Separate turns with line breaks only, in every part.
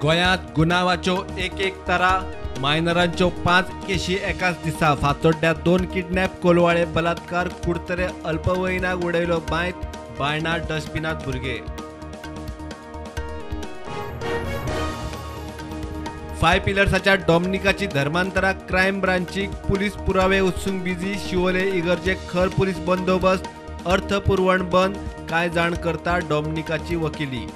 गोंयांत गुन्यांवाच्यो एक एक तरा, मायनरांच्यो 5 केशी एकाच दिसा. फातोड्ड्यां 2 किडनॅप, कोलवाळे बलात्कार, कुडतरे अल्पवयीनाक उडयलो बांयत, बायणा डस्टबिनांत भुरगे. 5 पिलर्साच्या डॉमनिकाची धर्मांतरा क्रायम ब्रांचीक पुलीस पुरावे उचलूंक बिजी. शिवोले इगर्जेक खर पुलीस बंदोबस्त, अर्थ पुरवण बंद, कांय जाण करता डॉमनिकाची वकिली.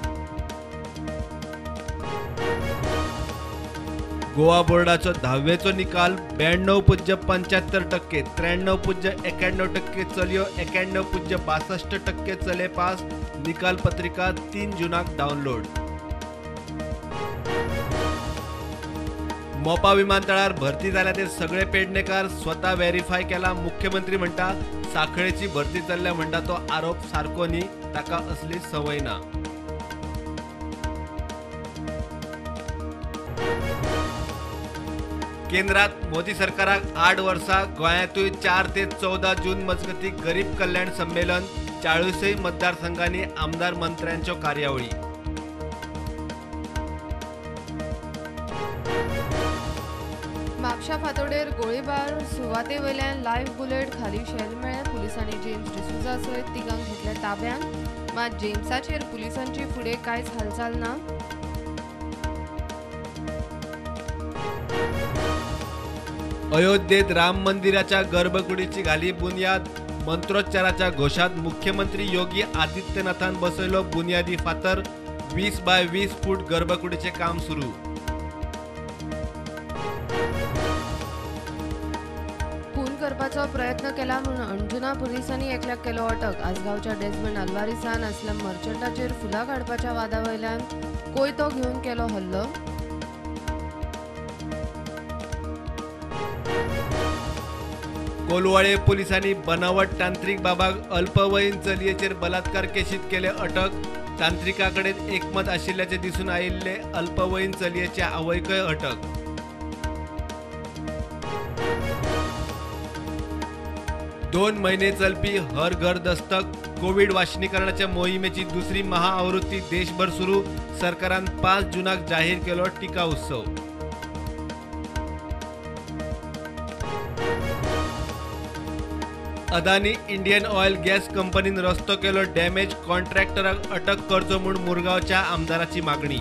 गोवा बोर्डाचो 10वेचो निकाल 92.75%, 93.91% चलयो, 91.62% चले पास. निकाल पत्रिका 3 जूनाक डावनलोड. मोपा विमानतळार भरती जाल्या ते सगळे पेडणेकार स्वता व्हेरीफाय केला. मुख्यमंत्री म्हणटा साखळेची भरती चल्ल्या म्हणटा तो आरोप सारको न्ही, ताका असली संवय ना. केंद्रात मोदी सरकाराक 8 वर्सां, गोंयांतूय 4 ते 14 जून मजगती गरीब कल्याण संमेलन, 40 मतदारसंघांनी आमदार मंत्र्यांच्यो कार्यावळी.
म्हापशा फातोडेर गोळीबार, सुवाते वयल्यान लायव्ह बुलेट खाली शेल मेळ्ळें. पुलिसांनी जेम्स डिसुजा सयत तिगांक घेतले ताब्यांत, मात जेम्साचेर पुलिसांची फुडें कांयच हालचाल ना.
अयोध्येत राम मंदिराच्या गर्भकुडीची घाली बुन्याद, मंत्रोच्चाराच्या घोषात मुख्यमंत्री योगी आदित्यनाथान बसयलो बुन्यादी फातर. 20 बाय 20 फूट गर्भकुडीचे काम सुरू.
खून करपाचो प्रयत्न केला म्हूण अंजुना पुलिसांनी एकल्याक केलो अटक. आसगांवच्या डेजमंड अल्वारिसान असलम मर्चंटाचेर फुलां काडपाच्या वादा वयल्यान कोयतो घेवन केलो हल्लो.
कोलवाळे पोलिसांनी बनावट तांत्रिक बाबाक अल्पवयीन चलयेचेर बलात्कार केशीत केले अटक. तांत्रिका कडेन एकमत आशिल्ल्याचें दिसून आयिल्ले अल्पवयीन चलयेचे आवयकय अटक. 2 म्हयने चलपी हर घर दस्तक कोवीड वाशीनीकरणाच्या मोहिमेची दुसरी महाआवृत्ती देशभर सुरू. सरकारान 5 जूनाक जाहीर केलो टिका उत्सव. अदानी इंडियन ऑयल गॅस कंपनीन रस्तो केलो डॅमेज, कॉन्ट्रॅक्टराक अटक करचो म्हूण मुरगांवच्या आमदाराची मागणी.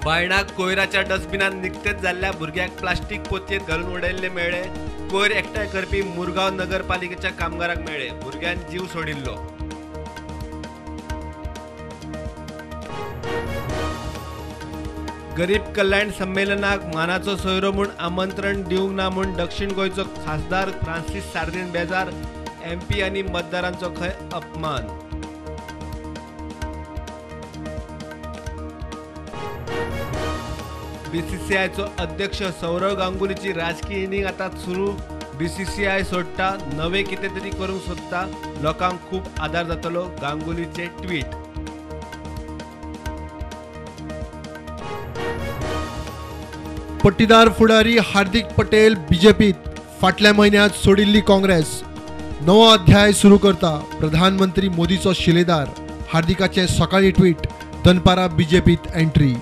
बायणा कोयराच्या डस्टबिनात निकतेच जाल्ल्या भुरग्याक प्लास्टीक पोतयेंत घालून उडयल्ले मेळ्ळे. कोयर एकठांय करपी मुरगांव नगरपालिकेच्या कामगाराक मेळ्ळे. भुरग्यान जीव सोडिल्लो. गरीब कल्याण संमेलनाक मानाचो सोयरो म्हूण आमंत्रण दिवंक ना म्हूण दक्षिण गोंयचो खासदार फ्रांसीस सार्दीन बेजार. एमपी आनी मतदारांचो खंय अपमान. बीसीसीआयचो अध्यक्ष सौरव गांगुलीची राजकीय इनिंग आतां सुरू. बीसीसीआय सोडटा, नवे कितें तरी करूंक सोदता, लोकांक खूब आदार जातलो, गांगुलीचे ट्वीट.
पट्टीदार फुडारी हार्दिक पटेल बीजेपीत, फाटल्या म्हयन्यांत सोडिल्ली काँग्रेस, नवो अध्याय सुरू करता. प्रधानमंत्री मोदीचो शिलेदार, हार्दिकाचे सकाळी ट्वीट, दनपारा बीजेपीत एंट्री.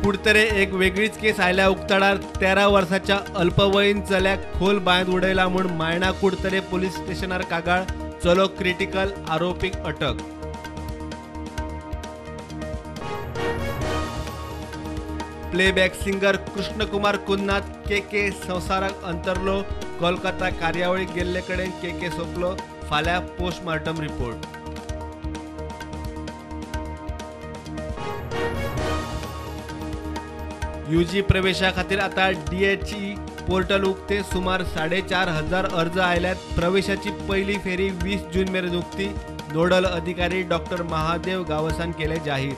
कुडतरे एक वेगळीच केस आयल्या उक्ताडार. 13 वर्साच्या अल्पवयीन चल्याक खोल बांयत उडयला म्हूण मायणा कुडतरे पुलीस स्टेशनार कागाळ. चलो क्रिटिकल, आरोपीक अटक. Playback singer Krishnakumar Kunnath KK संवसाराक अंतरलो. कोलकाता कार्यावळीक गेल्ले कडेन केके सोंपलो. फाल्यां पोस्टमार्टम रिपोर्ट. यूजी प्रवेशा खातीर आतां डीएचई पोर्टल उक्ते. सुमार 4,500 अर्ज आयल्यात. प्रवेशाची पहिली फेरी 20 जून मेरेन उक्ती. नोडल अधिकारी डॉक्टर महादेव गावसान केले जाहीर.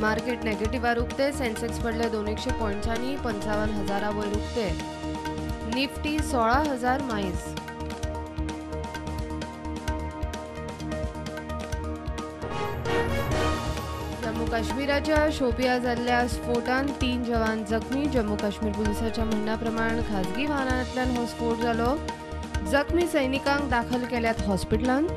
मार्केट नेगेटिव्हार उक्ते. सेन्सेक्स पडले 200 पॉयंट्सांनी 55,000 वयर उक्ते. निफ्टी 16,000 मायज. जम्मू काश्मीराच्या शोपिया जाल्ल्या स्फोटान 3 जवान जखमी. जम्मू काश्मीर पुलिसाच्या म्हणण्या प्रमाण खाजगी वाहनांतल्यान हो स्फोट जालो. जखमी सैनिकांक दाखल केल्यात हॉस्पिटलांत.